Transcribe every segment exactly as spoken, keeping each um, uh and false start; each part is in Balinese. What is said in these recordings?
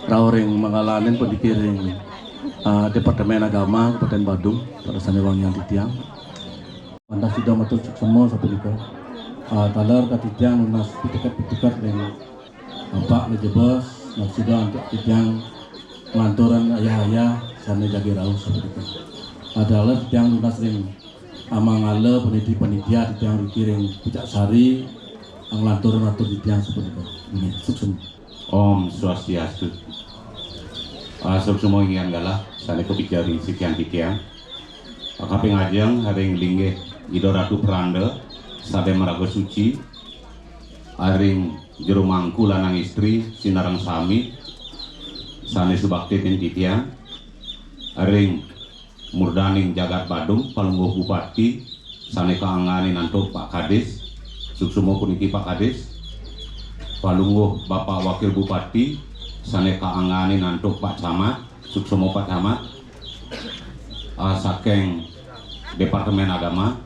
Rauh ring manggalanin puniki ring, ah, Departemen Agama Kabupaten Badung, pada sané wangiang titiang. Wantah sida matur suksma sapunika. Ah, taler ka titiang nunas pituket-pituket ring Bapak Lejebos, nunas sida antuk titiang nglanturang ayah-ayah sané jagi rauh sapunika. Ah, taler titiang nunas ring amanggala panitia-panitia titiang riki ring Pucak Sari, nglanturang atur titiang sapunika. Inggih, suksma. Om Swastiastu. Ah, suksma inggih galah sané kapica ring sikian titiang. Ah, kaping ajeng ring linggih Ida Ratu Peranda sané maraga suci, ah, ring jero mangku lanang istri sinareng sami sané subakti ring titiang, ah, ring murdaning jagat Badung, Palungguh Bupati, sané kaangganin antuk Pak Kadis, suksma puniki Pak Kadis, Palungguh Bapak Wakil Bupati, sané kaangganin antuk Pak Camat, suksma Pak Camat, ah, saking Departemen Agama,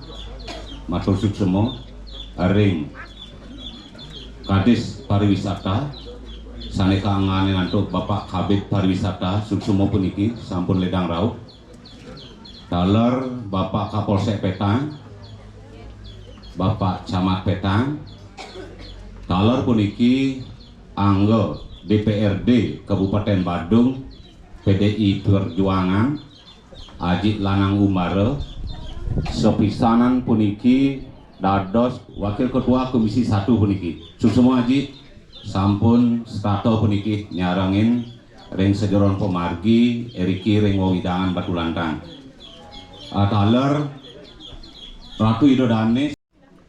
matur suksma, ring Kadis Pariwisata, sané kaangganin antuk Bapak Kabid Pariwisata, suksma puniki sampun ledang rauh. Taler Bapak Kapolsek Petang, Bapak Camat Petang, taler puniki angga D P R D Kabupaten Badung, P D I Perjuangan, Aji Lanang Umbara, sapisanan puniki dados Wakil Ketua Komisi satu puniki. Suksma Aji, sampun setata puniki nyarengin ring sajeroning pamargi iriki ring wewidangan Batu Lantang. Ah, taler Ratu Ida Dané,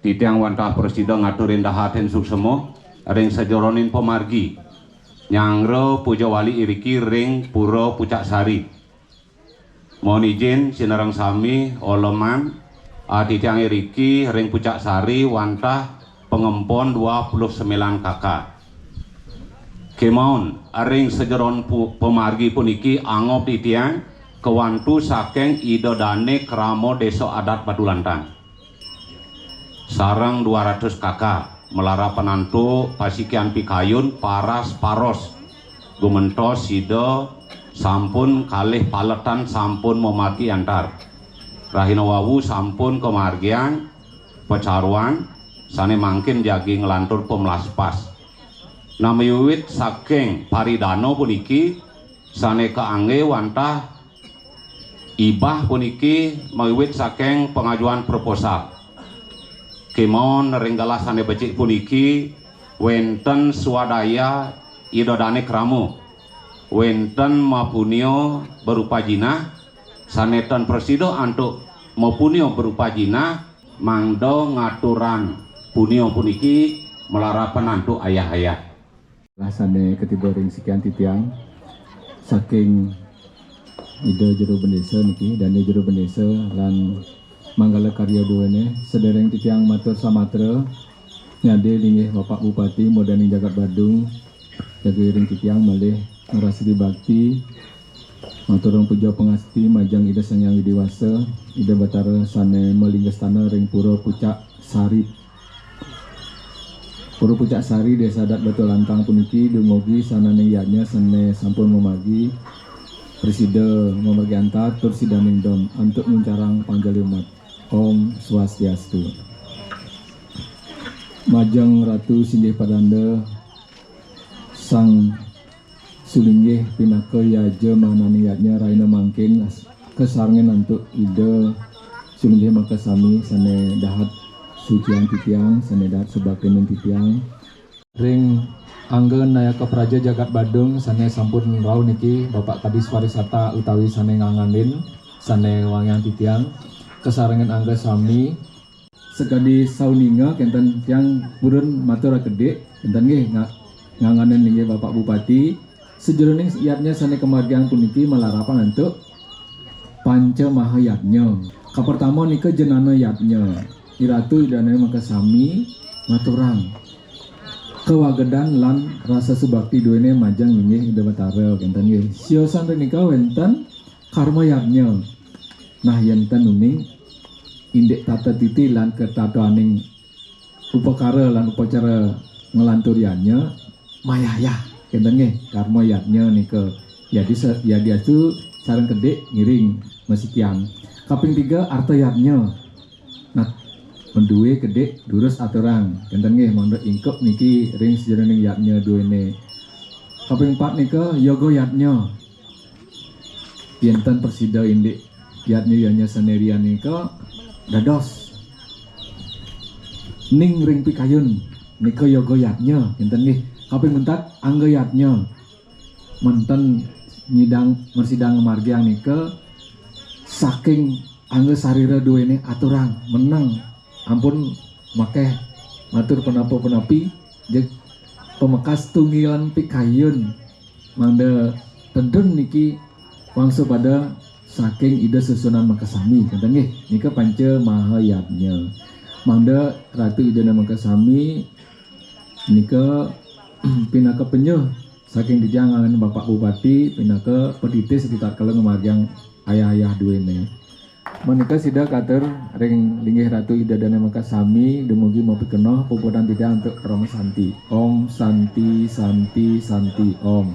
titiang wantah prasida ngaturin dahating suksma ring sajeroning pamargi nyanggra puja wali iriki ring Pura Pucak Sari. Mohon izin sinareng sami oleman, ah, titiang iriki ring Pucak Sari wantah pangempon dua puluh sembilan K K. Kémaon, ring sajeroning pu-, pamargi puniki angob titiang kawantu saking Ida Dané Krama Désa Adat Batu Lantang. Sareng dua ratus K K, malarapan antuk pasikian pikayun paras paros. Gumentos sida sampun kalih paletan sampun mamargi antar. Rahina wau sampun kamargiang pacaruan sané mangkin jagi nglantur pamlaspas. Nah, mawiwit saking paridana puniki sané kaanggé wantah hibah puniki mawiwit saking pangajuan proposal. Kémaon ring galah sané becik puniki wénten swadaya Ida Dané Krama, wénten mapunia berupa jinah, sané tan prasida antuk mapunia berupa jinah, mangda ngaturang punia puniki malarapan antuk ayah-ayah. Lah sané katiba ring sikian titiang saking Ida Jero Bendesa niki, Dané Jero Bendesa lan manggala karya duéné, sadéréng titiang matur samatra nyadé linggih Bapak Bupati murdaning jagat Badung, jaga iring titiang malih ngrastiti bakti, maturang puja pangastiti majeng Ida Sang Hyang Widhi Wasa, Ida Batara sané malinggih stana ring Pura Pucak Sari. Pura Pucak Sari, Désa Adat Batu Lantang puniki dumugi sananing yadnya sané sampun mamargi, prasida mamargi antar tur sidaning don antuk nguncarang panjali umat. Om Swastiastu. Majeng Ratu Singgih Padanda, Sang Sulinggih pinaka yaja mahananing yadnya rahina mangkin, kasarengin antuk Ida Sulinggih makasami sané dahat Suciang titiang, sané dahat subaktining titiang. Ring angga nayaka praja jagat Badung sané sampun rauh niki, Bapak Kadis Pariwisata utawi sané nganganin, sané wangiang titiang, kasarengin angga sami. Sakadi sauninga kénten tiang purun matur akedik, kénten nggih nga-, nganganin inggih Bapak Bupati, sajeroning yadnya sané kamargiang puniki malarapan antuk Panca Maha Yadnya. Kapertama nika Jenana Yadnya. Iratu Ida Dané makasami ngaturang kawagedan lan rasa subakti duéné majeng inggih Ida Batara, kénten nggih. Siosan ring nika wénten Karma Yadnya. Nah, yén ten uning indik tata titi lan ketataning upakara lan upacara nglantur yadnya mayayah, kénten nggih, Karma Yadnya nika. Yadi se-, yadiastu sareng kedik ngiring masikian. Kaping tiga Arta Yadnya. Nah, menduwe kedik durus aturang, kénten nggih, mangda ingkup niki ring sajeroning yadnya duéné. Kaping empat nika Yoga Yadnya. Yén ten prasida indik yadnya-yadnya sané lian nika dados ning ring pikayun nika Yoga Yadnya, kénten nggih. Kaping empat Angga Yadnya. Manten nyidang, mrasidang ngamargiang nika saking angga sarira duéné aturang meneng ampun makéh matur punapa-punapi, jeg pamekas tunggilan pikayun mangda tedun niki wangsa pada saking Ida Sesuhunan makasami, kénten nggih. Nika Panca Maha Yadnya. Mangda Ratu Ida Dané makasami nika pinaka penyuh saking titiang anggén Bapak Bupati, pinaka patitis ritatkala ngamargiang ayah-ayah duéné. Menika sida katur ring linggih Ratu Ida Dané makasami, dumugi mapikenoh puputang titiang antuk parama santi. Om Santi, Santi, Santi, Om.